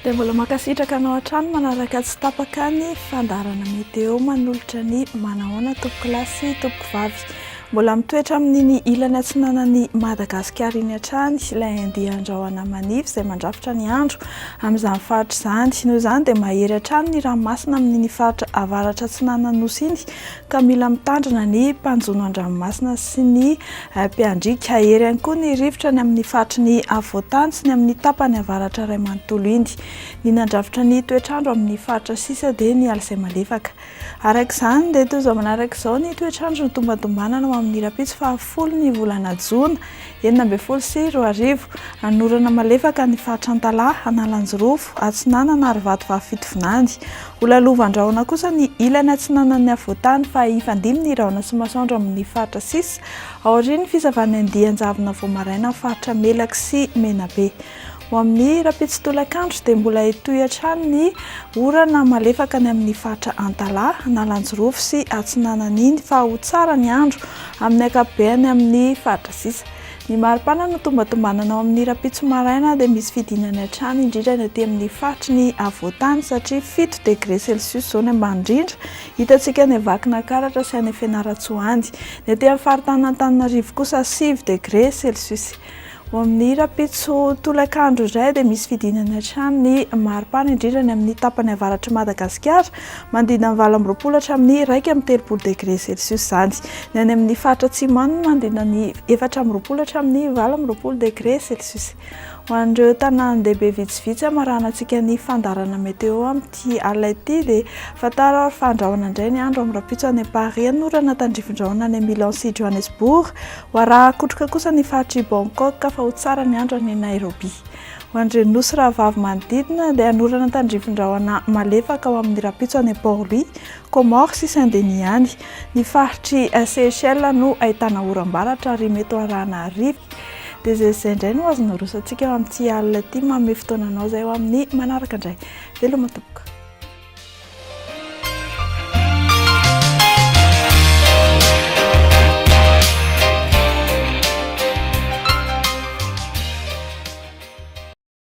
Dia mbola mankasitraka anao hatrany manaraka tsy tapaka ny fandaharana météo manolotra ny manahoana tompokolahy sy tompokovavy. Mbola mitoetra amin'iny ilany atsinanan'i Madagasikara iny hatrany ilay andian-drahona manify izay mandrafitra ny andro amin'izany faritra izany. Noho izany dia mahery hatrany ny ranomasina amin'iny faritra avaratra atsinanan'ny Nosy iny ka mila mitandrina ny mpanjono an-dranomasina sy ny mpiandriaka. Hahery ihany koa ny rivotra any amin'ny faritry ny afovoan-tany sy ny amin'ny tapany avaratra iray manontolo iny. Ny nandrafitra ny toetr'andro amin'ny faritra sisa dia ny alizay malefaka. Araka izany dia toy izao manaraka izao ny toetr'andro notombantombanana ho amin'ny rahampitso fahafolo ny volana jona 2016. Hanorana malefaka ny faritra Antalaha, Analanjirofo, Atsinanana ary Vatovavy Fitovinany. Ho lalovan-drahona kosa ny ilany atsinanan'ny afovoan-tany fa hifandimby ny rahona sy masoandro amin'ny faritra sisa aorian'ny fisavan'ny andian-javona vao maraina amin'ny faritra Melaky sy Menabe. Ho amin'ny rahampitso tolakandro dia mbola hitohy hatrany ny orana malefaka any amin'ny faritra Antalaha, Analanjirofo sy Atsinanana iny fa ho tsara ny andro amin'ny ankapobeny amin'ny faritra sisa. Ny maripana no tombantombanana ao amin'ny rahampitso maraina dia misy fidinany hatrany indrindra ny aty amin'ny faritry ny afovoan-tany satria fito degre celsius izao ny ambany indrindra hitantsika any Vakinankaratra sy any Fianarantsoa any. Ny aty amin'ny faritanin'Antananarivo kosa sivy degre celsius. Ho amin'ny rahampitso tolakandro indray dia misy fidinana hatrany ny maripana indrindra ny amin'ny tapany avaratr'i Madagasikara, manodidina ny 28 hatramin'ny 31 degre celsius izany. Ny any amin'ny faritra atsimo any manodidina ny 24 hatramin'ny 28 degre celsius. Ho an'ireo tanàn-dehibe vitsivitsy hamaranantsika ny fandaharana météo amin'ity alina ity dia fantaro ary fa andrahona indray ny andro amin'ny rahampitso any Paris, hanorana tandrifin-drahona any Milan sy Johannesburg. Ho arahan-kotroka kosa ny faritr'i Bangkok fa ho tsara ny andro any Nairobi. Ho an'ireo nosy rahavavy manodidina dia hanorana tandrifin-drahona malefaka ao amin'ny rahampitso any Port-Louis, Comores sy Saint-Denis ihany. Ny faritr'i Seychelles no ahitana oram-baratra ary mety ho arahana rivotra. Dia izay izay indray no azo naroso antsika amin'ity alina ity. Manome fotoana anao izay ho amin'ny manaraka indray. Veloma tompoko.